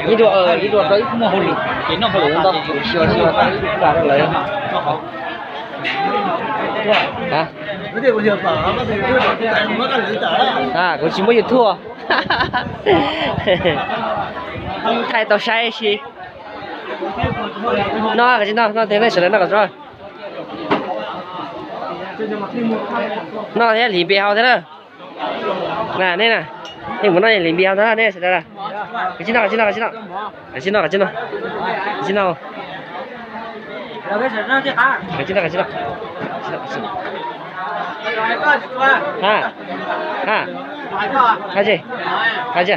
Ib dua, ib dua rau ib muaj hauj lwm, ces noj hauj lwm ntau kuv xyuas xyuas tau ib puas rau lawv. Kuv tsis muaj YouTube. Thaij tau saib si. No, koj tsis no, no, nej sawv daws no kom tso. No thiab hliv npias hauv thiab na. Na nej na, nej mus noj hliv npias hauv thiab nej sawv daws na. Koj tsis no, koj tsis no, koj tsis no. Koj tsis no, koj tsis no. Koj tsis no. Koj tsis no, koj tsis no. Ha, ha, ha tsi, ha tsi.